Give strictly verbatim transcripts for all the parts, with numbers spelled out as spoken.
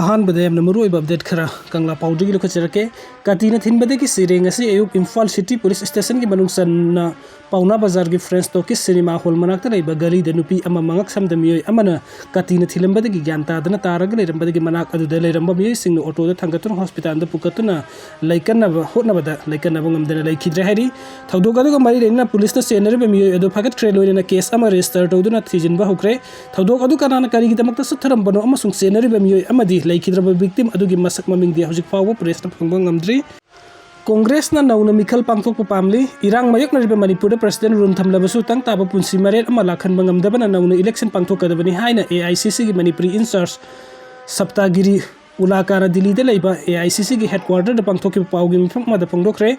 ꯑꯍꯥꯟꯕꯗ ꯌꯥꯝꯅ ꯃꯔꯨꯑꯣꯏꯕ ꯑꯞꯗꯦꯠ ꯈꯔ ꯀꯪꯂꯥ ꯄꯥꯎꯗꯒꯤ ꯂꯧꯈꯠꯆꯔꯛꯀꯦ꯫ ꯀꯥꯇꯤꯅ ꯊꯤꯟꯕꯗꯒꯤ ꯁꯤꯔꯦ꯫ ꯉꯁꯤ ꯑꯌꯨꯛ ꯏꯝꯐꯥꯜ ꯁꯤꯇꯤ ꯄꯨꯂꯤꯁ ꯁ꯭ꯇꯦꯁꯟꯒꯤ ꯃꯅꯨꯡ ꯆꯟꯅ ꯄꯥꯎꯅꯥ ꯕꯖꯥꯔꯒꯤ ꯐ꯭ꯔꯦꯟꯁ ꯇꯣꯀꯤꯁ ꯁꯤꯅꯦꯃꯥ ꯍꯣꯜ ꯃꯅꯥꯛꯇ ꯂꯩꯕ ꯒꯂꯤꯗ ꯅꯨꯄꯤ ꯑꯃ ꯃꯉꯛ ꯁꯝꯗ ꯃꯤꯑꯣꯏ ꯑꯃꯅ ꯀꯥꯇꯤꯅ ꯊꯤꯜꯂꯝꯕꯗꯒꯤ ꯒ꯭ꯌꯥꯟ ꯇꯥꯗꯅ ꯇꯥꯔꯒ ꯂꯩꯔꯝꯕꯗꯒꯤ ꯃꯅꯥꯛ ꯑꯗꯨꯗ ꯂꯩꯔꯝꯕ ꯃꯤꯑꯣꯏꯁꯤꯡꯅ ꯑꯣꯇꯣꯗ ꯊꯥꯡꯒꯠꯇꯨꯅ ꯍꯣꯁꯄꯤꯇꯥꯜꯗ ꯄꯨꯈꯠꯇꯨꯅ ꯂꯩꯀꯠꯅꯕ ꯍꯣꯠꯅꯕꯗ ꯂꯩꯀꯠꯅꯕ ꯉꯝꯗꯅ ꯂꯩꯈꯤꯗ꯭ꯔꯦ ꯍꯥꯏꯔꯤ꯫ ꯊꯧꯗꯣꯛ ꯑꯗꯨꯒ ꯃꯔꯤ ꯂꯩꯅꯅ ꯄꯨꯂꯤꯁꯅ ꯆꯦꯟꯅꯔꯤꯕ ꯃꯤꯑꯣꯏ ꯑꯗꯨ ꯐꯥꯒꯠꯈ꯭ꯔꯦ, ꯂꯣꯏꯅꯅ ꯀꯦꯁ ꯑꯃ ꯔꯦꯖꯤꯁꯇꯔ ꯇꯧꯗꯨꯅ ꯊꯤꯖꯤꯟꯕ ꯍꯧꯈ꯭ꯔꯦ꯫ ꯊꯧꯗꯣꯛ ꯑꯗꯨ ꯀꯅꯥꯅ ꯀꯔꯤꯒꯤꯗꯃꯛꯇ ꯆꯠꯊꯔꯝꯕꯅꯣ ꯑꯃꯁꯨꯡ ꯆꯦꯟꯅꯔꯤꯕ ꯃꯤꯑꯣꯏ ꯑꯃꯗꯤ ꯂꯩꯈꯤꯗ꯭ꯔꯕ ꯚꯤꯛꯇꯤꯝ ꯑꯗꯨꯒꯤ ꯃꯁꯛ ꯃꯃꯤꯡꯗꯤ ꯍꯧꯖꯤꯛ ꯐꯥꯎꯕ ꯄ꯭ꯔꯦꯁꯅ ꯐꯪꯕ ꯉꯝꯗ꯭ꯔꯤ꯫ ꯀꯣꯡꯒ꯭ꯔꯦꯁꯅ ꯅꯧꯅ ꯃꯤꯈꯜ ꯄꯥꯡꯊꯣꯛꯄ ꯄꯥꯝꯂꯤ꯫ ꯏꯔꯥꯡ ꯃꯥꯌꯣꯛꯅꯔꯤꯕ ꯃꯅꯤꯄꯨꯔꯗ ꯄ꯭ꯔꯁꯤꯗꯦꯟ ꯔꯨꯜ ꯊꯝꯂꯕꯁꯨ ꯇꯪ ꯇꯥꯕ ꯄꯨꯟꯁꯤ ꯃꯔꯦꯜ ꯑꯃ ꯂꯥꯛꯍꯟꯕ ꯉꯝꯗꯕꯅ ꯅꯧꯅ ꯏꯂꯦꯛꯁꯟ ꯄꯥꯡꯊꯣꯛꯀꯗꯕꯅꯤ ꯍꯥꯏꯅ ꯑꯦ ꯑꯥꯏ ꯁꯤ ꯁꯤꯒꯤ ꯃꯅꯤꯄꯨꯔꯤ ꯏꯟꯆꯥꯔꯖ ꯁꯞꯇꯥꯒꯤꯔꯤ ꯎꯂꯥꯀꯥꯅ ꯗꯤꯜꯂꯤꯗ ꯂꯩꯕ ꯑꯦ ꯑꯥꯏ ꯁꯤ ꯁꯤꯒꯤ ꯍꯦꯗꯀ꯭ꯋꯥꯔꯇꯔꯗ ꯄꯥꯡꯊꯣꯛꯈꯤꯕ ꯄꯥꯎꯒꯤ ꯃꯤꯐꯝ ꯑꯃꯗ ꯐꯣꯡꯗꯣꯛꯈ꯭ꯔꯦ꯫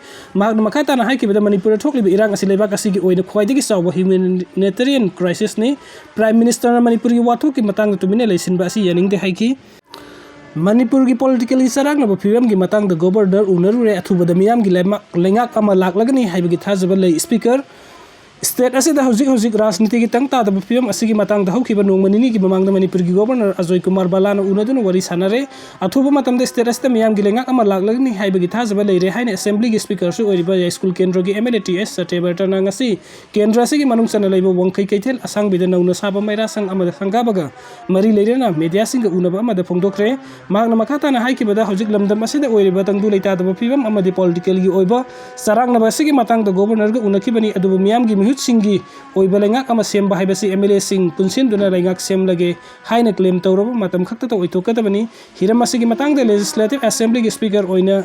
ꯃꯍꯥꯛꯅ ꯃꯈꯥ ꯇꯥꯅ ꯍꯥꯏꯈꯤꯕꯗ, ꯃꯅꯤꯄꯨꯔꯗ ꯊꯣꯛꯂꯤꯕ ꯏꯔꯥꯡ ꯑꯁꯤ ꯂꯩꯕꯥꯛ ꯑꯁꯤꯒꯤ ꯑꯣꯏꯅ ꯈ꯭ꯋꯥꯏꯗꯒꯤ ꯆꯥꯎꯕ ꯍ꯭ꯌꯨꯃꯦꯅꯤꯇꯦꯔꯤꯌꯟ ꯀ꯭ꯔꯥꯏꯁꯤꯁꯅꯤ꯫ ꯄ꯭ꯔꯥꯏꯝ ꯃꯤꯅꯤꯁꯇꯔꯅ ꯃꯅꯤꯄꯨꯔꯒꯤ ꯋꯥꯊꯣꯛꯀꯤ ꯃꯇꯥꯡꯗ ꯇꯨꯃꯤꯟꯅ ꯂꯩꯁꯤꯟꯕ ꯑꯁꯤ ꯌꯥꯅꯤꯡꯗꯦ ꯍꯥꯏꯈꯤ꯫ ꯃꯅꯤꯄꯨꯔꯒꯤ ꯄꯣꯂꯤꯇꯤꯀꯦꯜꯒꯤ ꯆꯔꯥꯡꯅꯕ ꯐꯤꯕꯝꯒꯤ ꯃꯇꯥꯡꯗ ꯒꯣꯕꯔꯅꯔ ꯎꯅꯔꯨꯔꯦ꯫ ꯑꯊꯨꯕꯗ ꯃꯤꯌꯥꯝꯒꯤ ꯂꯩꯃ-, ꯂꯩꯉꯥꯛ ꯑꯃ ꯂꯥꯛꯂꯒꯅꯤ ꯍꯥꯏꯕꯒꯤ ꯊꯥꯖꯕ ꯂꯩ꯫ ꯁ꯭ꯄꯤꯀꯔ, ꯁ꯭ꯇꯦꯠ ꯑꯁꯤꯗ ꯍꯧꯖꯤꯛ ꯍꯧꯖꯤꯛ ꯔꯥꯖꯅꯤꯇꯤꯒꯤ ꯇꯪ ꯇꯥꯗꯕ ꯐꯤꯕꯝ ꯑꯁꯤꯒꯤ ꯃꯇꯥꯡꯗ ꯍꯧꯈꯤꯕ ꯅꯣꯡꯃ ꯅꯤꯅꯤꯒꯤ ꯃꯃꯥꯡꯗ ꯃꯅꯤꯄꯨꯔꯒꯤ ꯒꯣꯕꯔꯅꯔ ꯑꯖꯣꯏ ꯀꯨꯃꯥꯔ ꯕꯂꯥꯅ ꯎꯅꯗꯨꯅ ꯋꯥꯔꯤ ꯁꯥꯟꯅꯔꯦ꯫ ꯑꯊꯨꯕ ꯃꯇꯝꯗ ꯁ꯭ꯇꯦꯠ ꯑꯁꯤꯗ ꯃꯤꯌꯥꯝꯒꯤ ꯂꯩꯉꯥꯛ ꯑꯃ ꯂꯥꯛꯂꯒꯅꯤ ꯍꯥꯏꯕꯒꯤ ꯊꯥꯖꯕ ꯂꯩꯔꯦ ꯍꯥꯏꯅ ꯑꯦꯁꯦꯝꯕ꯭ꯂꯤꯒꯤ ꯁ꯭ꯄꯤꯀꯔꯁꯨ ꯑꯣꯏꯔꯤꯕ ꯌꯥꯏꯁ꯭ꯀꯨꯜ ꯀꯦꯟꯗ꯭ꯔꯒꯤ ꯑꯦꯝ ꯑꯦꯜ ꯑꯦ ꯇꯤ ꯑꯦꯁ ꯁꯇ꯭ꯌꯕ꯭ꯔꯇꯅ ꯉꯁꯤ ꯀꯦꯟꯗ꯭ꯔ ꯑꯁꯤꯒꯤ ꯃꯅꯨꯡ ꯆꯟꯅ ꯂꯩꯕ ꯋꯥꯡꯈꯩ ꯀꯩꯊꯦꯜ ꯑꯁꯥꯡꯕꯤꯗ ꯅꯧꯅ ꯁꯥꯕ ꯃꯩꯔꯥ ꯁꯪ ꯑꯃꯗ ꯁꯪꯒꯥꯕꯒ ꯃꯔꯤ ꯂꯩꯅꯅ ꯃꯦꯗꯤꯌꯥꯁꯤꯡꯒ ꯎꯅꯕ ꯑꯃꯗ ꯐꯣꯡꯗꯣꯛꯈ꯭ꯔꯦ꯫ ꯃꯍꯥꯛꯅ ꯃꯈꯥ ꯇꯥꯅ ꯍꯥꯏꯈꯤꯕꯗ, ꯍꯧꯖꯤꯛ ꯂꯝꯗꯝ ꯑꯁꯤꯗ ꯑꯣꯏꯔꯤꯕ ꯇꯪꯗꯨ ꯂꯩꯇꯥꯗꯕ ꯐꯤꯕꯝ ꯑꯃꯗꯤ ꯄꯣꯂꯤꯇꯤꯀꯦꯜꯒꯤ ꯑꯣꯏꯕ ꯆꯔꯥꯡꯅꯕ ꯑꯁꯤꯒꯤ ꯃꯇꯥꯡꯗ ꯒꯣꯕꯔꯅꯔꯒ ꯎꯅꯈꯤꯕꯅꯤ, ꯑꯗꯨꯕꯨ ꯃꯤꯌꯥꯝꯒꯤ ꯃꯤꯍꯨꯠꯁꯤꯡꯒꯤ ꯑꯣꯏꯕ ꯂꯩꯉꯥꯛ ꯑꯃ ꯁꯦꯝꯕ ꯍꯥꯏꯕꯁꯤ ꯑꯦꯝ ꯑꯦꯜ ꯑꯦꯁꯤꯡ ꯄꯨꯟꯁꯤꯟꯗꯨꯅ ꯂꯩꯉꯥꯛ ꯁꯦꯝꯂꯒꯦ ꯍꯥꯏꯅ ꯀ꯭ꯂꯦꯝ ꯇꯧꯔꯕ ꯃꯇꯝ ꯈꯛꯇꯗ ꯑꯣꯏꯊꯣꯛꯀꯗꯕꯅꯤ꯫ ꯍꯤꯔꯝ ꯑꯁꯤꯒꯤ ꯃꯇꯥꯡꯗ ꯂꯦꯖꯤꯁꯂꯦꯇꯤꯚ ꯑꯦꯁꯦꯝꯕ꯭ꯂꯤꯒꯤ ꯁ꯭ꯄꯤꯀꯔ ꯑꯣꯏꯅ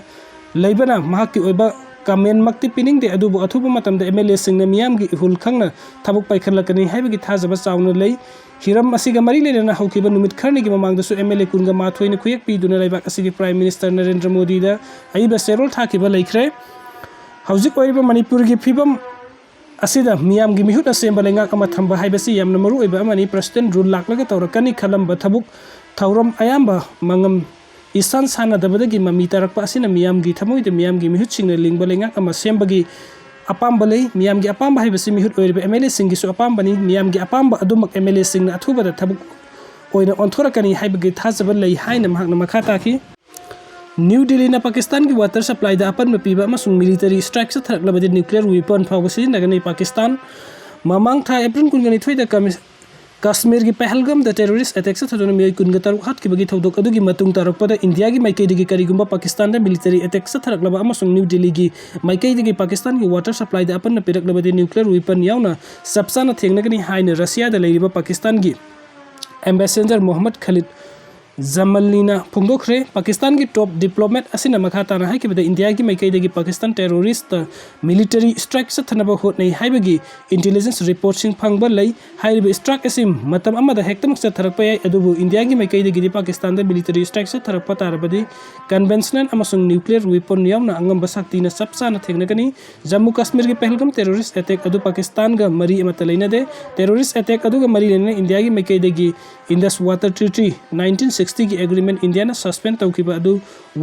ꯂꯩꯕꯅ ꯃꯍꯥꯛꯀꯤ ꯑꯣꯏꯕ ꯀꯃꯦꯟꯃꯛꯇꯤ ꯄꯤꯅꯤꯡꯗꯦ, ꯑꯗꯨꯕꯨ ꯑꯊꯨꯕ ꯃꯇꯝꯗ ꯑꯦꯝ ꯑꯦꯜ ꯑꯦꯁꯤꯡꯅ ꯃꯤꯌꯥꯝꯒꯤ ꯏꯍꯨꯜ ꯈꯪꯅ ꯊꯕꯛ ꯄꯥꯏꯈꯠꯂꯛꯀꯅꯤ ꯍꯥꯏꯕꯒꯤ ꯊꯥꯖꯕ ꯆꯥꯎꯅ ꯂꯩ꯫ ꯍꯤꯔꯝ ꯑꯁꯤꯒ ꯃꯔꯤ ꯂꯩꯅꯅ ꯍꯧꯈꯤꯕ ꯅꯨꯃꯤꯠ ꯈꯔꯅꯤꯒꯤ ꯃꯃꯥꯡꯗꯁꯨ ꯑꯦꯝ ꯑꯦꯜ ꯑꯦ ꯀꯨꯟꯒ ꯃꯥꯊꯣꯏꯅ ꯈꯨꯌꯦꯛ ꯄꯤꯗꯨꯅ ꯂꯩꯕꯥꯛ ꯑꯁꯤꯒꯤ ꯄ꯭ꯔꯥꯏꯝ ꯃꯤꯅꯤꯁꯇꯔ ꯅꯔꯦꯟꯗ꯭ꯔ ꯃꯣꯗꯤꯗ ꯑꯏꯕ ꯆꯦꯔꯣꯜ ꯊꯥꯈꯤꯕ ꯂꯩꯈ꯭ꯔꯦ꯫ ꯍꯧꯖꯤꯛ ꯑꯣꯏꯔꯤꯕ ꯃꯅꯤꯄꯨꯔꯒꯤ ꯐꯤꯕꯝ ꯑꯁꯤꯗ ꯃꯤꯌꯥꯝꯒꯤ ꯃꯤꯍꯨꯠꯅ ꯁꯦꯝꯕ ꯂꯩꯉꯥꯛ ꯑꯃ ꯊꯝꯕ ꯍꯥꯏꯕꯁꯤ ꯌꯥꯝꯅ ꯃꯔꯨ ꯑꯣꯏꯕ ꯑꯃꯅꯤ꯫ ꯄ꯭ꯔꯁꯤꯗꯦꯟ ꯔꯨꯜ ꯂꯥꯛꯂꯒ ꯇꯧꯔꯛꯀꯅꯤ ꯈꯜꯂꯝꯕ ꯊꯕꯛ ꯊꯧꯔꯝ ꯑꯌꯥꯝꯕ ꯃꯉꯝ ꯏꯁꯥꯟ ꯁꯥꯟꯅꯗꯕꯗꯒꯤ ꯃꯃꯤ ꯇꯥꯔꯛꯄ ꯑꯁꯤꯅ ꯃꯤꯌꯥꯝꯒꯤ ꯊꯃꯣꯏꯗ ꯃꯤꯌꯥꯝꯒꯤ ꯃꯤꯍꯨꯠꯁꯤꯡꯅ ꯂꯤꯡꯕ ꯂꯩꯉꯥꯛ ꯑꯃ ꯁꯦꯝꯕꯒꯤ ꯑꯄꯥꯝꯕ ꯂꯩ꯫ ꯃꯤꯌꯥꯝꯒꯤ ꯑꯄꯥꯝꯕ ꯍꯥꯏꯕꯁꯤ ꯃꯤꯍꯨꯠ ꯑꯣꯏꯔꯤꯕ ꯑꯦꯝ ꯑꯦꯜ ꯑꯦꯁꯤꯡꯒꯤꯁꯨ ꯑꯄꯥꯝꯕꯅꯤ꯫ ꯃꯤꯌꯥꯝꯒꯤ ꯑꯄꯥꯝꯕ ꯑꯗꯨꯃꯛ ꯑꯦꯝ ꯑꯦꯜ ꯑꯦꯁꯤꯡꯅ ꯑꯊꯨꯕꯗ ꯊꯕꯛ ꯑꯣꯏꯅ ꯑꯣꯟꯊꯣꯔꯛꯀꯅꯤ ꯍꯥꯏꯕꯒꯤ ꯊꯥꯖꯕ ꯂꯩ ꯍꯥꯏꯅ ꯃꯍꯥꯛꯅ ꯃꯈꯥ ꯇꯥꯈꯤ꯫ ꯅ꯭ꯌꯨ ꯗꯤꯜꯂꯤꯅ ꯄꯥꯀꯤꯁꯇꯥꯟꯒꯤ water supplyꯗ ꯑꯄꯟꯕ ꯄꯤꯕ ꯑꯃꯁꯨꯡ military strike ꯆꯠꯊꯔꯛꯂꯕꯗꯤ nuclear weapon ꯐꯥꯎꯕ ꯁꯤꯖꯤꯟꯅꯒꯅꯤ ꯄꯥꯀꯤꯁꯇꯥꯟ꯫ ꯃꯃꯥꯡ ꯊꯥ ꯑꯦꯄ꯭ꯔꯤꯜ ꯀꯨꯟꯒ ꯅꯤꯊꯣꯏꯗ ꯀꯃꯤ-, ꯀꯥꯁꯃꯤꯔꯒꯤ ꯄꯍꯜꯒꯥꯝꯗ terrorist attack ꯆꯠꯊꯗꯨꯅ ꯃꯤꯑꯣꯏ ꯀꯨꯟꯒ ꯇꯔꯨꯛ ꯍꯥꯠꯈꯤꯕꯒꯤ ꯊꯧꯗꯣꯛ ꯑꯗꯨꯒꯤ ꯃꯇꯨꯡ ꯇꯥꯔꯛꯄꯗ ꯏꯟꯗꯤꯌꯥꯒꯤ ꯃꯥꯏꯀꯩꯗꯒꯤ ꯀꯔꯤꯒꯨꯝꯕ ꯄꯥꯀꯤꯁꯇꯥꯟꯗ military attack ꯆꯠꯊꯔꯛꯂꯕ ꯑꯃꯁꯨꯡ ꯅ꯭ꯌꯨ ꯗꯤꯜꯂꯤꯒꯤ ꯃꯥꯏꯀꯩꯗꯒꯤ ꯄꯥꯀꯤꯁꯇꯥꯟꯒꯤ water supplyꯗ ꯑꯄꯟꯕ ꯄꯤꯔꯛꯂꯕꯗꯤ nuclear weapon ꯌꯥꯎꯅ ꯆꯞ ꯆꯥꯅ ꯊꯦꯡꯅꯒꯅꯤ ꯍꯥꯏꯅ ꯔꯁꯤꯌꯥꯗ ꯂꯩꯔꯤꯕ ꯄꯥꯀꯤꯁꯇꯥꯟꯒꯤ ambassador ꯃꯣꯍꯝꯃꯗ ꯈꯥꯂꯤꯗ ꯖꯃꯜꯅꯤꯅ ꯐꯣꯡꯗꯣꯛꯈ꯭ꯔꯦ꯫ ꯄꯥꯀꯤꯁꯇꯥꯟꯒꯤ top diplomat ꯑꯁꯤꯅ ꯃꯈꯥ ꯇꯥꯅ ꯍꯥꯏꯈꯤꯕꯗ, ꯏꯟꯗꯤꯌꯥꯒꯤ ꯃꯥꯏꯀꯩꯗꯒꯤ ꯄꯥꯀꯤꯁꯇꯥꯟ terroristꯇ military strike ꯆꯠꯊꯅꯕ ꯍꯣꯠꯅꯩ ꯍꯥꯏꯕꯒꯤ intelligence reportꯁꯤꯡ ꯐꯪꯕ ꯂꯩ꯫ ꯍꯥꯏꯔꯤꯕ strike ꯑꯁꯤ ꯃꯇꯝ ꯑꯃꯗ ꯍꯦꯛꯇꯃꯛ ꯆꯠꯊꯔꯛꯄ ꯌꯥꯏ, ꯑꯗꯨꯕꯨ ꯏꯟꯗꯤꯌꯥꯒꯤ ꯃꯥꯏꯀꯩꯗꯒꯤꯗꯤ ꯄꯥꯀꯤꯁꯇꯥꯟꯗ military strike ꯆꯠꯊꯔꯛꯄ ꯇꯥꯔꯕꯗꯤ conventional ꯑꯃꯁꯨꯡ nuclear weapon ꯌꯥꯎꯅ ꯑꯉꯝꯕ ꯁꯛꯇꯤꯅ ꯆꯞ ꯆꯥꯅ ꯊꯦꯡꯅꯒꯅꯤ꯫ ꯖꯝꯃꯨ ꯀꯥꯁꯃꯤꯔꯒꯤ ꯄꯍꯜꯒꯥꯝ terrorist attack ꯑꯗꯨ ꯄꯥꯀꯤꯁꯇꯥꯟꯒ ꯃꯔꯤ ꯑꯃꯠꯇ ꯂꯩꯅꯗꯦ꯫ Terrorist attack ꯑꯗꯨꯒ ꯃꯔꯤ ꯂꯩꯅꯅ ꯏꯟꯗꯤꯌꯥꯒꯤ ꯃꯥꯏꯀꯩꯗꯒꯤ Indus Water Treaty nineteen sixtyꯒꯤ agreement ꯏꯟꯗꯤꯌꯥꯅ suspend ꯇꯧꯈꯤꯕ ꯑꯗꯨ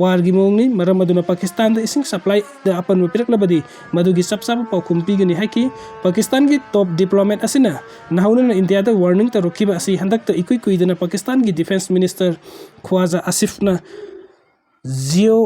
warꯒꯤ ꯃꯑꯣꯡꯅꯤ꯫ ꯃꯔꯝ ꯑꯗꯨꯅ ꯄꯥꯀꯤꯁꯇꯥꯟꯗ ꯏꯁꯤꯡ supplyꯗ ꯑꯄꯟꯕ ꯄꯤꯔꯛꯂꯕꯗꯤ ꯃꯗꯨꯒꯤ ꯆꯞ ꯆꯥꯕ ꯄꯥꯎꯈꯨꯝ ꯄꯤꯒꯅꯤ ꯍꯥꯏꯈꯤ꯫ ꯄꯥꯀꯤꯁꯇꯥꯟꯒꯤ top diplomat ꯑꯁꯤꯅ ꯅꯧꯍꯧꯅꯅ ꯏꯟꯗꯤꯌꯥꯗ warning ꯇꯧꯔꯛꯈꯤꯕ ꯑꯁꯤ ꯍꯟꯗꯛꯇ ꯏꯀꯨꯏ ꯀꯨꯏꯗꯅ ꯄꯥꯀꯤꯁꯇꯥꯟꯒꯤ defence minister ꯈ꯭ꯋꯥꯖꯥ ꯑꯁꯤꯐꯅ Jio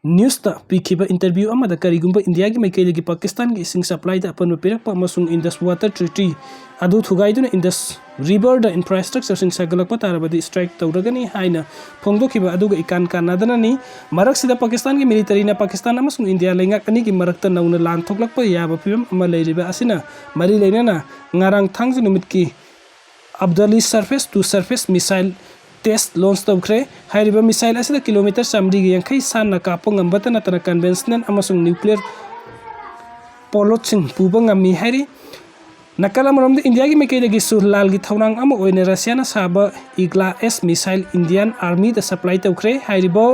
Newsꯇ ꯄꯤꯈꯤꯕ interview ꯑꯃꯗ ꯀꯔꯤꯒꯨꯝꯕ ꯏꯟꯗꯤꯌꯥꯒꯤ ꯃꯥꯏꯀꯩꯗꯒꯤ ꯄꯥꯀꯤꯁꯇꯥꯟꯒꯤ ꯏꯁꯤꯡ supplyꯗ ꯑꯄꯟꯕ ꯄꯤꯔꯛꯄ ꯑꯃꯁꯨꯡ Indus Water Treaty ꯑꯗꯨ ꯊꯨꯒꯥꯏꯗꯨꯅ Indus Riverꯗ infrastructureꯁꯤꯡ ꯁꯥꯒꯠꯂꯛꯄ ꯇꯥꯔꯕꯗꯤ strike ꯇꯧꯔꯒꯅꯤ ꯍꯥꯏꯅ ꯐꯣꯡꯗꯣꯛꯈꯤꯕ ꯑꯗꯨꯒ ꯏꯀꯥꯟ ꯀꯥꯟꯅꯗꯅꯅꯤ꯫ ꯃꯔꯛꯁꯤꯗ ꯄꯥꯀꯤꯁꯇꯥꯟꯒꯤ militaryꯅ ꯄꯥꯀꯤꯁꯇꯥꯟ ꯑꯃꯁꯨꯡ ꯏꯟꯗꯤꯌꯥ ꯂꯩꯉꯥꯛ ꯑꯅꯤꯒꯤ ꯃꯔꯛꯇ ꯅꯧꯅ ꯂꯥꯟ ꯊꯣꯛꯂꯛꯄ ꯌꯥꯕ ꯐꯤꯕꯝ ꯑꯃ ꯂꯩꯔꯤꯕ ꯑꯁꯤꯅ ꯃꯔꯤ ꯂꯩꯅꯅ ꯉꯔꯥꯡ ꯊꯥꯡꯖ ꯅꯨꯃꯤꯠꯀꯤ Abdali surface to surface missile test launch ꯇꯧꯈ꯭ꯔꯦ꯫ ꯍꯥꯏꯔꯤꯕ missile ꯑꯁꯤꯗ kilometre ꯆꯥꯃꯔꯤꯒ ꯌꯥꯡꯈꯩ ꯁꯥꯟꯅ ꯀꯥꯞꯄ ꯉꯝꯕꯇ ꯅꯠꯇꯅ conventional ꯑꯃꯁꯨꯡ nuclear payloadꯁꯤꯡ ꯄꯨꯕ ꯉꯝꯃꯤ ꯍꯥꯏꯔꯤ꯫ ꯅꯥꯀꯜ ꯑꯃꯔꯣꯝꯗ ꯏꯟꯗꯤꯌꯥꯒꯤ ꯃꯥꯏꯀꯩꯗꯒꯤꯁꯨ ꯂꯥꯜꯒꯤ ꯊꯧꯔꯥꯡ ꯑꯃ ꯑꯣꯏꯅ ꯔꯁꯤꯌꯥꯅ ꯁꯥꯕ Igla S missile Indian Armyꯗ supply ꯇꯧꯈ꯭ꯔꯦ꯫ ꯍꯥꯏꯔꯤꯕ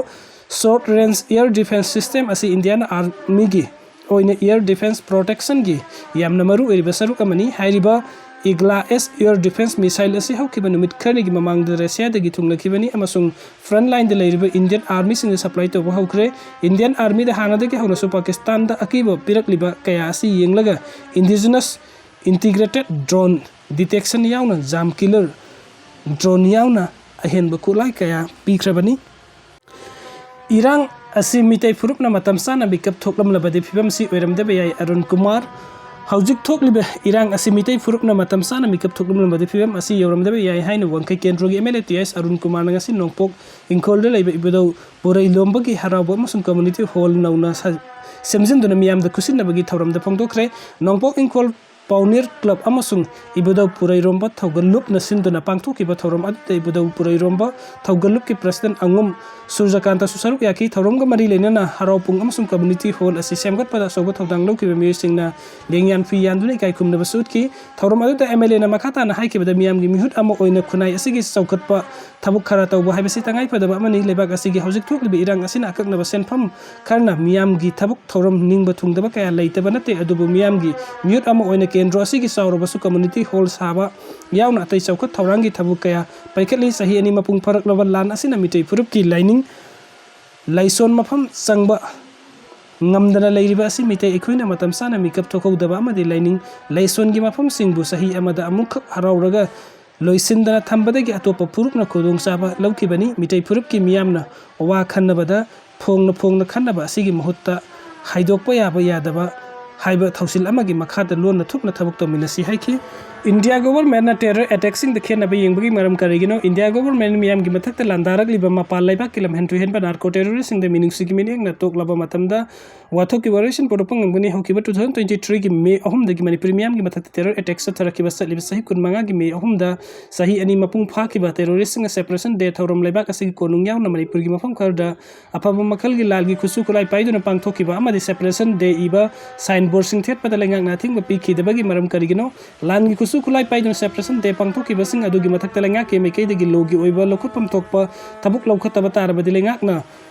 short range air defence system ꯑꯁꯤ Indian Armyꯒꯤ ꯑꯣꯏꯅ air defence protectionꯒꯤ ꯌꯥꯝꯅ ꯃꯔꯨ ꯑꯣꯏꯔꯤꯕ ꯁꯔꯨꯛ ꯑꯃꯅꯤ꯫ ꯍꯥꯏꯔꯤꯕ Igla S air defence missile ꯑꯁꯤ ꯍꯧꯈꯤꯕ ꯅꯨꯃꯤꯠ ꯈꯔꯅꯤꯒꯤ ꯃꯃꯥꯡꯗ ꯔꯁꯤꯌꯥꯗꯒꯤ ꯊꯨꯡꯂꯈꯤꯕꯅꯤ ꯑꯃꯁꯨꯡ front lineꯗ ꯂꯩꯔꯤꯕ Indian Armyꯁꯤꯡꯗ supply ꯇꯧꯕ ꯍꯧꯈ꯭ꯔꯦ꯫ Indian Armyꯗ ꯍꯥꯟꯅꯗꯒꯤ ꯍꯧꯅꯁꯨ ꯄꯥꯀꯤꯁꯇꯥꯟꯗ ꯑꯀꯤꯕ ꯄꯤꯔꯛꯂꯤꯕ ꯀꯌꯥ ꯑꯁꯤ ꯌꯦꯡꯂꯒ indigenous integrated drone detection ꯌꯥꯎꯅ JAM killer ꯗ꯭ꯔꯣꯟ ꯌꯥꯎꯅ ꯑꯍꯦꯟꯕ ꯈꯨꯠꯂꯥꯏ ꯀꯌꯥ ꯄꯤꯈ꯭ꯔꯕꯅꯤ꯫ ꯏꯔꯥꯡ ꯑꯁꯤ ꯃꯤꯇꯩ ꯐꯨꯔꯨꯞꯅ ꯃꯇꯝ ꯆꯥꯅ ꯃꯤꯀꯞ ꯊꯣꯛꯂꯝꯂꯕꯗꯤ ꯐꯤꯕꯝꯁꯤ ꯑꯣꯏꯔꯝꯗꯕ ꯌꯥꯏ꯫ ꯑꯔꯨꯟ ꯀꯨꯃꯥꯔ, ꯍꯧꯖꯤꯛ ꯊꯣꯛꯂꯤꯕ ꯏꯔꯥꯡ ꯑꯁꯤ ꯃꯤꯇꯩ ꯐꯨꯔꯨꯞꯅ ꯃꯇꯝ ꯆꯥꯅ ꯃꯤꯀꯞ ꯊꯣꯛꯂꯝꯂꯕꯗꯤ ꯐꯤꯕꯝ ꯑꯁꯤ ꯌꯧꯔꯝꯗꯕ ꯌꯥꯏ ꯍꯥꯏꯅ ꯋꯥꯡꯈꯩ ꯀꯦꯟꯗ꯭ꯔꯣꯒꯤ ꯑꯦꯝ ꯑꯦꯜ ꯑꯦ ꯇꯤ ꯑꯦꯁ ꯑꯔꯨꯟ ꯀꯨꯃꯥꯔꯅ ꯉꯁꯤ ꯅꯣꯡꯄꯣꯛ ꯏꯪꯈꯣꯜꯗ ꯂꯩꯕ ꯏꯕꯨꯙꯧ ꯄꯨꯔꯩ ꯂꯣꯝꯕꯒꯤ ꯍꯔꯥꯎꯕ ꯑꯃꯁꯨꯡ ꯀꯝꯃ꯭ꯌꯨꯅꯤꯇꯤ ꯍꯣꯜ ꯅꯧꯅ ꯁꯥ-, ꯁꯦꯝꯖꯤꯟꯗꯨꯅ ꯃꯤꯌꯥꯝꯗ ꯈꯨꯠꯁꯤꯟꯅꯕꯒꯤ ꯊꯧꯔꯝꯗ ꯐꯣꯡꯗꯣꯛꯈ꯭ꯔꯦ꯫ ꯅꯣꯡꯄꯣꯛ ꯏꯪꯈꯣꯜ ꯄꯥꯎꯅꯤꯔ ꯀ꯭ꯂꯕ ꯑꯃꯁꯨꯡ ꯏꯕꯨꯙꯧ ꯄꯨꯔꯩꯔꯣꯝꯕ ꯊꯧꯒꯜꯂꯨꯞꯅ ꯁꯤꯟꯗꯨꯅ ꯄꯥꯡꯊꯣꯛꯈꯤꯕ ꯊꯧꯔꯝ ꯑꯗꯨꯗ ꯏꯕꯨꯙꯧ ꯄꯨꯔꯩꯔꯣꯝꯕ ꯊꯧꯒꯜꯂꯨꯞꯀꯤ ꯄ꯭ꯔꯁꯤꯗꯦꯟ ꯑꯉꯨꯝ ꯁꯨꯔꯖꯀꯥꯟꯇꯁꯨ ꯁꯔꯨꯛ ꯌꯥꯈꯤ꯫ ꯊꯧꯔꯝꯒ ꯃꯔꯤ ꯂꯩꯅꯅ ꯍꯔꯥꯎ ꯄꯨꯡ ꯑꯃꯁꯨꯡ ꯀꯝꯃ꯭ꯌꯨꯅꯤꯇꯤ ꯍꯣꯜ ꯑꯁꯤ ꯁꯦꯝꯒꯠꯄꯗ ꯑꯆꯧꯕ ꯊꯧꯗꯥꯡ ꯂꯧꯈꯤꯕ ꯃꯤꯑꯣꯏꯁꯤꯡꯅ ꯂꯦꯡꯌꯥꯟ ꯐꯤ ꯌꯥꯟꯗꯨꯅ ꯏꯀꯥꯏ ꯈꯨꯝꯅꯕꯁꯨ ꯎꯠꯈꯤ꯫ ꯊꯧꯔꯝ ꯑꯗꯨꯗ ꯑꯦꯝ ꯑꯦꯜ ꯑꯦꯅ ꯃꯈꯥ ꯇꯥꯅ ꯍꯥꯏꯈꯤꯕꯗ, ꯃꯤꯌꯥꯝꯒꯤ ꯃꯤꯍꯨꯠ ꯑꯃ ꯑꯣꯏꯅ ꯈꯨꯟꯅꯥꯏ ꯑꯁꯤꯒꯤ ꯆꯥꯎꯈꯠꯄ ꯊꯕꯛ ꯈꯔ ꯇꯧꯕ ꯍꯥꯏꯕꯁꯤ ꯇꯉꯥꯏꯐꯗꯕ ꯑꯃꯅꯤ꯫ ꯂꯩꯕꯥꯛ ꯑꯁꯤꯒꯤ ꯍꯧꯖꯤꯛ ꯊꯣꯛꯂꯤꯕ ꯏꯔꯥꯡ ꯑꯁꯤꯅ ꯑꯀꯛꯅꯕ ꯁꯦꯟꯐꯝ ꯈꯔꯅ ꯃꯤꯌꯥꯝꯒꯤ ꯊꯕꯛ ꯊꯧꯔꯝ ꯅꯤꯡꯕ ꯊꯨꯡꯗꯕ ꯀꯌꯥ ꯂꯩꯇꯕ ꯅꯠꯇꯦ, ꯑꯗꯨꯕꯨ ꯃꯤꯌꯥꯝꯒꯤ ꯃꯤꯍꯨꯠ ꯑꯃ ꯑꯣꯏꯅ ꯀꯦꯟꯗ꯭ꯔꯣ ꯑꯁꯤꯒꯤ ꯆꯥꯎꯔꯕꯁꯨ ꯀꯝꯃ꯭ꯌꯨꯅꯤꯇꯤ ꯍꯣꯜ ꯁꯥꯕ ꯌꯥꯎꯅ ꯑꯇꯩ ꯆꯥꯎꯈꯠ ꯊꯧꯔꯥꯡꯒꯤ ꯊꯕꯛ ꯀꯌꯥ ꯄꯥꯏꯈꯠꯂꯤ꯫ ꯆꯍꯤ ꯑꯅꯤ ꯃꯄꯨꯡ ꯐꯥꯔꯛꯂꯕ ꯂꯥꯟ ꯑꯁꯤꯅ ꯃꯤꯇꯩ ꯐꯨꯔꯨꯞꯀꯤ ꯂꯥꯏꯅꯤꯡ ꯂꯥꯏꯁꯣꯟ ꯃꯐꯝ ꯆꯪꯕ ꯉꯝꯗꯅ ꯂꯩꯔꯤꯕ ꯑꯁꯤ ꯃꯤꯇꯩ ꯑꯩꯈꯣꯏꯅ ꯃꯇꯝ ꯆꯥꯅ ꯃꯤꯀꯞ ꯊꯣꯛꯍꯧꯗꯕ ꯑꯃꯗꯤ ꯂꯥꯏꯅꯤꯡ ꯂꯥꯏꯁꯣꯟꯒꯤ ꯃꯐꯝꯁꯤꯡꯕꯨ ꯆꯍꯤ ꯑꯃꯗ ꯑꯃꯨꯛꯈꯛ ꯍꯔꯥꯎꯔꯒ ꯂꯣꯏꯁꯤꯟꯗꯅ ꯊꯝꯕꯗꯒꯤ ꯑꯇꯣꯞꯄ ꯐꯨꯔꯨꯞꯅ ꯈꯨꯗꯣꯡꯆꯥꯕ ꯂꯧꯈꯤꯕꯅꯤ꯫ ꯃꯤꯇꯩ ꯐꯨꯔꯨꯞꯀꯤ ꯃꯤꯌꯥꯝꯅ ꯋꯥ ꯈꯟꯅꯕꯗ ꯐꯣꯡꯅ ꯐꯣꯡꯅ ꯈꯟꯅꯕ ꯑꯁꯤꯒꯤ ꯃꯍꯨꯠꯇ ꯍꯥꯏꯗꯣꯛꯄ ꯌꯥꯕ ꯌꯥꯗꯕ ꯍꯥꯏꯕ ꯊꯧꯁꯤꯜ ꯑꯃꯒꯤ ꯃꯈꯥꯗ ꯂꯣꯟꯅ ꯊꯨꯞꯅ ꯊꯕꯛ ꯇꯧꯃꯤꯟꯅꯁꯤ ꯍꯥꯏꯈꯤ꯫ ꯏꯟꯗꯤꯌꯥ ꯒꯣꯚꯔꯟꯃꯦꯟꯠꯅ ꯇꯦꯔꯔ ꯑꯦꯇꯦꯛꯁꯤꯡꯗ ꯈꯦꯠꯅꯕ ꯌꯦꯡꯕꯒꯤ ꯃꯔꯝ ꯀꯔꯤꯒꯤꯅꯣ? ꯏꯟꯗꯤꯌꯥ ꯒꯣꯚꯔꯟꯃꯦꯟꯠꯅ ꯃꯤꯌꯥꯝꯒꯤ ꯃꯊꯛꯇ ꯂꯥꯟꯗꯥꯔꯛꯂꯤꯕ ꯃꯄꯥꯟ ꯂꯩꯕꯥꯛꯀꯤ ꯂꯝꯍꯦꯟ ꯇꯨꯍꯦꯟꯕ ꯅꯥꯔꯀꯣ ꯇꯦꯔꯣꯔꯤꯁ꯭ꯠꯁꯤꯡꯗ ꯃꯤꯅꯨꯡꯁꯤꯒꯤ ꯃꯤꯠꯌꯦꯡꯅ ꯇꯣꯛꯂꯕ ꯃꯇꯝꯗ ꯋꯥꯊꯣꯛꯀꯤ ꯋꯥꯔꯣꯏꯁꯤꯟ ꯄꯨꯔꯛꯄ ꯉꯝꯒꯅꯤ꯫ ꯍꯧꯈꯤꯕ two thousand twenty three ꯒꯤ ꯃꯦ ꯑꯍꯨꯝꯗꯒꯤ ꯃꯅꯤꯄꯨꯔꯤ ꯃꯤꯌꯥꯝꯒꯤ ꯃꯊꯛꯇ ꯇꯦꯔꯔ ꯑꯦꯇꯦꯛ ꯆꯠꯊꯔꯛꯈꯤꯕ ꯆꯠꯂꯤꯕ ꯆꯍꯤ ꯀꯨꯟꯃꯉꯥꯒꯤ ꯃꯦ ꯑꯍꯨꯝꯗ ꯆꯍꯤ ꯑꯅꯤ ꯃꯄꯨꯡ ꯐꯥꯈꯤꯕ ꯇꯦꯔꯣꯔꯤꯁ꯭ꯠꯁꯤꯡꯅ ꯁꯦꯄꯔꯦꯁꯟ ꯗꯦ ꯊꯧꯔꯝ ꯂꯩꯕꯥꯛ ꯑꯁꯤꯒꯤ ꯀꯣꯅꯨꯡ ꯌꯥꯎꯅ ꯃꯅꯤꯄꯨꯔꯒꯤ ꯃꯐꯝ ꯈꯔꯗ ꯑꯐꯕ ꯃꯈꯜꯒꯤ ꯂꯥꯜꯒꯤ ꯈꯨꯠꯁꯨ ꯈꯨꯠꯂꯥꯏ ꯄꯥꯏꯗꯨꯅ ꯄꯥꯡꯊꯣꯛꯈꯤꯕ ꯑꯃꯗꯤ ꯁꯦꯄꯔꯦꯁꯟ ꯗꯦ ꯏꯕ ꯁꯥꯏꯟ ꯕꯣꯔꯗꯁꯤꯡ ꯊꯦꯠꯄꯗ ꯂꯩꯉꯥꯛꯅ ꯑꯊꯤꯡꯕ ꯄꯤꯈꯤꯗꯕꯒꯤ ꯃꯔꯝ ꯀꯔꯤꯒꯤꯅꯣ? ꯂꯥꯟꯒꯤ ꯈꯨꯠꯁꯨ ꯈꯨꯠꯂꯥꯏ ꯄꯥꯏꯗꯨꯅ ꯁꯦꯄꯔꯦꯁꯟ ꯗꯦ ꯄꯥꯡꯊꯣꯛꯈꯤꯕꯁꯤꯡ ꯑꯗꯨꯒꯤ ꯃꯊꯛꯇ ꯂꯩꯉꯥꯛꯀꯤ ꯃꯥꯏꯀꯩꯗꯒꯤ ꯂꯣꯒꯤ ꯑꯣꯏꯕ ꯂꯧꯈꯠꯐꯝ ꯊꯣꯛꯄ ꯊꯕꯛ ꯂꯧꯈꯠꯇꯕ ꯇꯥꯔꯕꯗꯤ ꯂꯩꯉꯥꯛꯅ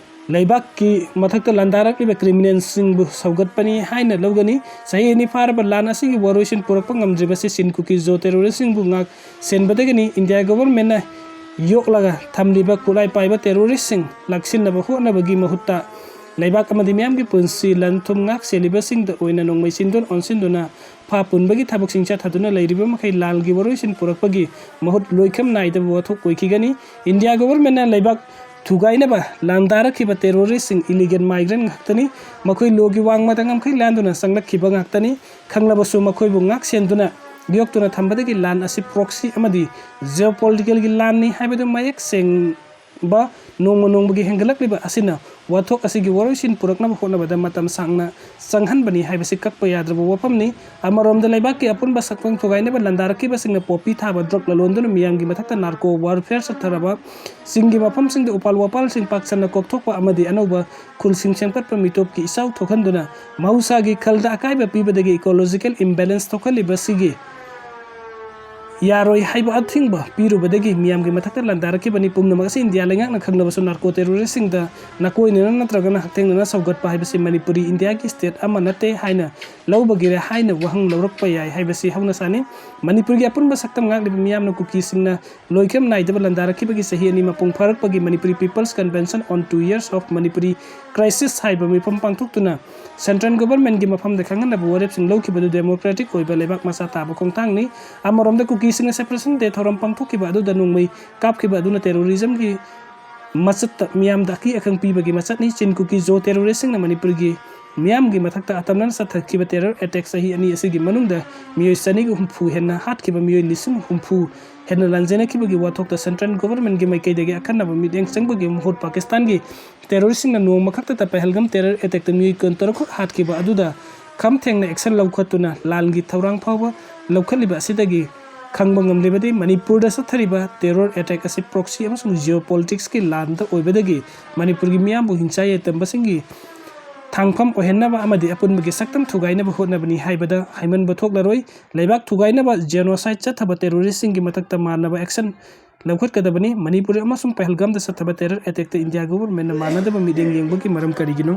ꯂꯩꯕꯥꯛꯀꯤ ꯃꯊꯛꯇ ꯂꯥꯟꯗꯥꯔꯛꯂꯤꯕ ꯀ꯭ꯔꯤꯃꯤꯅꯦꯜꯁꯤꯡꯕꯨ ꯁꯧꯒꯠꯄꯅꯤ ꯍꯥꯏꯅ ꯂꯧꯒꯅꯤ꯫ ꯆꯍꯤ ꯑꯅꯤ ꯐꯥꯔꯕ ꯂꯥꯟ ꯑꯁꯤꯒꯤ ꯋꯥꯔꯣꯏꯁꯤꯟ ꯄꯨꯔꯛꯄ ꯉꯝꯗ꯭ꯔꯤꯕꯁꯤ ꯆꯤꯟ ꯀꯨꯀꯤ ꯖꯣ ꯇꯦꯔꯣꯔꯤꯁ꯭ꯠꯁꯤꯡꯕꯨ ꯉꯥꯛ ꯁꯦꯟꯕꯗꯒꯤꯅꯤ꯫ ꯏꯟꯗꯤꯌꯥ ꯒꯣꯚꯔꯟꯃꯦꯟꯠꯅ ꯌꯣꯛꯂꯒ ꯊꯝꯂꯤꯕ ꯈꯨꯠꯂꯥꯏ ꯄꯥꯏꯕ ꯇꯦꯔꯣꯔꯤꯁ꯭ꯠꯁꯤꯡ ꯂꯥꯛꯁꯤꯟꯅꯕ ꯍꯣꯠꯅꯕꯒꯤ ꯃꯍꯨꯠꯇ ꯂꯩꯕꯥꯛ ꯑꯃꯗꯤ ꯃꯤꯌꯥꯝꯒꯤ ꯄꯨꯟꯁꯤ ꯂꯟ ꯊꯨꯝ ꯉꯥꯛ ꯁꯦꯜꯂꯤꯕꯁꯤꯡꯗ ꯑꯣꯏꯅ ꯅꯣꯡꯃꯩ ꯆꯤꯟꯗꯨꯅ ꯑꯣꯟꯁꯤꯟꯗꯨꯅ ꯐꯥ ꯄꯨꯟꯕꯒꯤ ꯊꯕꯛꯁꯤꯡ ꯆꯠꯊꯗꯨꯅ ꯂꯩꯔꯤꯕ ꯃꯈꯩ ꯂꯥꯜꯒꯤ ꯋꯥꯔꯣꯏꯁꯤꯟ ꯄꯨꯔꯛꯄꯒꯤ ꯃꯍꯨꯠ ꯂꯣꯏꯈꯝ ꯅꯥꯏꯗꯕ ꯋꯥꯊꯣꯛ ꯑꯣꯏꯈꯤꯒꯅꯤ꯫ ꯏꯟꯗꯤꯌꯥ ꯒꯣꯚꯔꯟꯃꯦꯟꯠꯅ ꯂꯩꯕꯥꯛ ꯊꯨꯒꯥꯏꯅꯕ ꯂꯥꯟꯗꯥꯔꯛꯈꯤꯕ ꯇꯦꯔꯣꯔꯤꯁ꯭ꯠꯁꯤꯡ ꯏꯂꯤꯒꯦꯜ ꯃꯥꯏꯒ꯭ꯔꯦꯟꯠ ꯉꯥꯛꯇꯅꯤ꯫ ꯃꯈꯣꯏ ꯂꯣꯒꯤ ꯋꯥꯡꯃꯗ ꯉꯝꯈꯩ ꯂꯥꯟꯗꯨꯅ ꯆꯪꯂꯛꯈꯤꯕ ꯉꯥꯛꯇꯅꯤ꯫ ꯈꯪꯂꯕꯁꯨ ꯃꯈꯣꯏꯕꯨ ꯉꯥꯛ ꯁꯦꯟꯗꯨꯅ ꯌꯣꯛꯇꯨꯅ ꯊꯝꯕꯗꯒꯤ ꯂꯥꯟ ꯑꯁꯤ ꯄ꯭ꯔꯣꯛꯁꯤ ꯑꯃꯗꯤ ꯖꯤꯑꯣꯄꯣꯂꯤꯇꯤꯀꯦꯜꯒꯤ ꯂꯥꯟꯅꯤ ꯍꯥꯏꯕꯗꯨ ꯃꯌꯦꯛ ꯁꯦꯡꯕ ꯅꯣꯡꯃ ꯅꯣꯡꯃꯒꯤ ꯍꯦꯟꯒꯠꯂꯛꯂꯤꯕ ꯑꯁꯤꯅ ꯋꯥꯊꯣꯛ ꯑꯁꯤꯒꯤ ꯋꯥꯔꯣꯏꯁꯤꯟ ꯄꯨꯔꯛꯅꯕ ꯍꯣꯠꯅꯕꯗ ꯃꯇꯝ ꯁꯥꯡꯅ ꯆꯪꯍꯟꯕꯅꯤ ꯍꯥꯏꯕꯁꯤ ꯀꯛꯄ ꯌꯥꯗ꯭ꯔꯕ ꯋꯥꯐꯝꯅꯤ꯫ ꯑꯃꯔꯣꯝꯗ ꯂꯩꯕꯥꯛꯀꯤ ꯑꯄꯨꯟꯕ ꯁꯛꯇꯝ ꯊꯨꯒꯥꯏꯅꯕ ꯂꯥꯟꯗꯥꯔꯛꯈꯤꯕꯁꯤꯡꯅ ꯄꯣꯄꯤ ꯊꯥꯕ, ꯗ꯭ꯔꯒ ꯂꯂꯣꯟꯗꯨꯅ ꯃꯤꯌꯥꯝꯒꯤ ꯃꯊꯛꯇ ꯅꯥꯔꯀꯣ ꯋꯥꯔꯐꯤꯌꯔ ꯆꯠꯊꯔꯕ ꯆꯤꯡꯒꯤ ꯃꯐꯝꯁꯤꯡꯗ ꯎꯄꯥꯜ ꯋꯥꯄꯥꯜꯁꯤꯡ ꯄꯥꯛ ꯁꯟꯅ ꯀꯣꯛꯊꯣꯛꯄ ꯑꯃꯗꯤ ꯑꯅꯧꯕ ꯈꯨꯜꯁꯤꯡ ꯁꯦꯝꯒꯠꯄ ꯃꯤꯇꯣꯞꯀꯤ ꯏꯆꯥꯎ ꯊꯣꯛꯍꯟꯗꯨꯅ ꯃꯍꯧꯁꯥꯒꯤ ꯈꯜꯗ ꯑꯀꯥꯏꯕ ꯄꯤꯕꯗꯒꯤ ꯏꯀꯣꯂꯣꯖꯤꯀꯦꯜ ꯏꯝꯕꯦꯂꯦꯟꯁ ꯊꯣꯛꯍꯜꯂꯤꯕꯁꯤꯒꯤ ꯌꯥꯔꯣꯏ ꯍꯥꯏꯕ ꯑꯊꯤꯡꯕ ꯄꯤꯔꯨꯕꯗꯒꯤ ꯃꯤꯌꯥꯝꯒꯤ ꯃꯊꯛꯇ ꯂꯥꯟꯗꯥꯔꯛꯈꯤꯕꯅꯤ꯫ ꯄꯨꯝꯅꯃꯛ ꯑꯁꯤ ꯏꯟꯗꯤꯌꯥ ꯂꯩꯉꯥꯛꯅ ꯈꯪꯂꯕꯁꯨ ꯅꯥꯔꯀꯣ ꯇꯦꯔꯣꯔꯤꯁ꯭ꯠꯁꯤꯡꯗ ꯅꯥꯀꯣꯏꯅꯅ ꯅꯠꯇ꯭ꯔꯒꯅ ꯍꯛꯊꯦꯡꯅꯅ ꯁꯧꯒꯠꯄ ꯍꯥꯏꯕꯁꯤ ꯃꯅꯤꯄꯨꯔꯤ ꯏꯟꯗꯤꯌꯥꯒꯤ ꯁ꯭ꯇꯦꯠ ꯑꯃ ꯅꯠꯇꯦ ꯍꯥꯏꯅ ꯂꯧꯕꯒꯤꯔꯦ ꯍꯥꯏꯅ ꯋꯥꯍꯪ ꯂꯧꯔꯛꯄ ꯌꯥꯏ ꯍꯥꯏꯕꯁꯤ ꯍꯧꯅ ꯁꯥꯅꯤ꯫ ꯃꯅꯤꯄꯨꯔꯒꯤ ꯑꯄꯨꯟꯕ ꯁꯛꯇꯝ ꯉꯥꯛꯂꯤꯕ ꯃꯤꯌꯥꯝꯅ ꯀꯨꯀꯤꯁꯤꯡꯅ ꯂꯣꯏꯈꯝ ꯅꯥꯏꯗꯕ ꯂꯥꯟꯗꯥꯔꯛꯈꯤꯕꯒꯤ ꯆꯍꯤ ꯑꯅꯤ ꯃꯄꯨꯡ ꯐꯥꯔꯛꯄꯒꯤ Manipuri People's Convention on Two Years of Manipuri Crisis ꯍꯥꯏꯕ ꯃꯤꯐꯝ ꯄꯥꯡꯊꯣꯛꯇꯨꯅ ꯁꯦꯟꯇ꯭ꯔꯦꯜ ꯒꯣꯚꯔꯟꯃꯦꯟꯠꯀꯤ ꯃꯐꯝꯗ ꯈꯪꯍꯟꯅꯕ ꯋꯥꯔꯦꯞꯁꯤꯡ ꯂꯧꯈꯤꯕꯗꯨ ꯗꯦꯃꯣꯀ꯭ꯔꯦꯇꯤꯛ ꯑꯣꯏꯕ ꯂꯩꯕꯥꯛ ꯃꯆꯥ ꯇꯥꯕ ꯈꯣꯡꯊꯥꯡꯅꯤ꯫ ꯑꯃꯔꯣꯝꯗ ꯀꯨꯀꯤꯁꯤꯡꯅ ꯁꯦꯄꯔꯦꯁꯟ ꯗꯦ ꯊꯧꯔꯝ ꯄꯥꯡꯊꯣꯛꯈꯤꯕ ꯑꯗꯨꯗ ꯅꯣꯡꯃꯩ ꯀꯥꯞꯈꯤꯕ ꯑꯗꯨꯅ ꯇꯦꯔꯣꯔꯤꯖꯝꯒꯤ ꯃꯆꯠꯇ ꯃꯤꯌꯥꯝꯗ ꯑꯀꯤ ꯑꯈꯪ ꯄꯤꯕꯒꯤ ꯃꯆꯠꯅꯤ꯫ ꯆꯤꯟ ꯀꯨꯀꯤ ꯖꯣ ꯇꯦꯔꯣꯔꯤꯁ꯭ꯠꯁꯤꯡꯅ ꯃꯅꯤꯄꯨꯔꯒꯤ ꯃꯤꯌꯥꯝꯒꯤ ꯃꯊꯛꯇ ꯑꯇꯝꯅꯅ ꯆꯠꯊꯈꯤꯕ ꯇꯦꯔꯣꯔ ꯑꯦꯇꯦꯛ ꯆꯍꯤ ꯑꯅꯤ ꯑꯁꯤꯒꯤ ꯃꯅꯨꯡꯗ ꯃꯤꯑꯣꯏ ꯆꯅꯤꯒ ꯍꯨꯝꯐꯨ ꯍꯦꯟꯅ ꯍꯥꯠꯈꯤꯕ, ꯃꯤꯑꯣꯏ ꯂꯤꯁꯤꯡ ꯍꯨꯝꯐꯨ ꯍꯦꯟꯅ ꯂꯥꯟꯖꯦꯟꯅꯈꯤꯕꯒꯤ ꯋꯥꯊꯣꯛꯇ ꯁꯦꯟꯇ꯭ꯔꯦꯜ ꯒꯣꯚꯔꯟꯃꯦꯟꯠꯀꯤ ꯃꯥꯏꯀꯩꯗꯒꯤ ꯑꯈꯟꯅꯕ ꯃꯤꯠꯌꯦꯡ ꯆꯪꯕꯒꯤ ꯃꯍꯨꯠ ꯄꯥꯀꯤꯁꯇꯥꯟꯒꯤ ꯇꯦꯔꯣꯔꯤꯁ꯭ꯠꯁꯤꯡꯅ ꯅꯣꯡꯃ ꯈꯛꯇꯗ ꯄꯍꯜꯒꯝ ꯇꯦꯔꯣꯔ ꯑꯦꯇꯦꯛꯇ ꯃꯤꯑꯣꯏ ꯀꯨꯟꯇꯔꯨꯛ ꯈꯛ ꯍꯥꯠꯈꯤꯕ ꯑꯗꯨꯗ ꯈꯝ ꯊꯦꯡꯅ ꯑꯦꯛꯁꯟ ꯂꯧꯈꯠꯇꯨꯅ ꯂꯥꯟꯒꯤ ꯊꯧꯔꯥꯡ ꯐꯥꯎꯕ ꯂꯧꯈꯠꯂꯤꯕ ꯑꯁꯤꯗꯒꯤ ꯈꯪꯕ ꯉꯝꯂꯤꯕꯗꯤ ꯃꯅꯤꯄꯨꯔꯗ ꯆꯠꯊꯔꯤꯕ ꯇꯦꯔꯣꯔ ꯑꯦꯇꯦꯛ ꯑꯁꯤ ꯄ꯭ꯔꯣꯛꯁꯤ ꯑꯃꯁꯨꯡ ꯖꯤꯑꯣꯄꯣꯂꯤꯇꯤꯛꯁꯀꯤ ꯂꯥꯟꯗ ꯑꯣꯏꯕꯗꯒꯤ ꯃꯅꯤꯄꯨꯔꯒꯤ ꯃꯤꯌꯥꯝꯕꯨ ꯍꯤꯡꯆꯥꯏ ꯌꯥꯏꯇꯝꯕꯁꯤꯡꯒꯤ ꯊꯥꯡꯐꯝ ꯑꯣꯏꯍꯟꯅꯕ ꯑꯃꯗꯤ ꯑꯄꯨꯟꯕꯒꯤ ꯁꯛꯇꯝ ꯊꯨꯒꯥꯏꯅꯕ ꯍꯣꯠꯅꯕꯅꯤ ꯍꯥꯏꯕꯗ ꯍꯥꯏꯃꯟꯕ ꯊꯣꯛꯂꯔꯣꯏ꯫ ꯂꯩꯕꯥꯛ ꯊꯨꯒꯥꯏꯅꯕ, ꯖꯦꯅꯣꯁꯥꯏꯗ ꯆꯠꯊꯕ ꯇꯦꯔꯣꯔꯤꯁ꯭ꯠꯁꯤꯡꯒꯤ ꯃꯊꯛꯇ ꯃꯥꯟꯅꯕ ꯑꯦꯛꯁꯟ ꯂꯧꯈꯠꯀꯗꯕꯅꯤ꯫ ꯃꯅꯤꯄꯨꯔ ꯑꯃꯁꯨꯡ ꯄꯍꯜꯒꯥꯝꯗ ꯆꯠꯊꯕ ꯇꯦꯔꯣꯔ ꯑꯦꯇꯦꯛꯇ ꯏꯟꯗꯤꯌꯥ ꯒꯣꯚꯔꯟꯃꯦꯟꯠꯅ ꯃꯥꯟꯅꯗꯕ ꯃꯤꯠꯌꯦꯡ ꯌꯦꯡꯕꯒꯤ ꯃꯔꯝ ꯀꯔꯤꯒꯤꯅꯣ?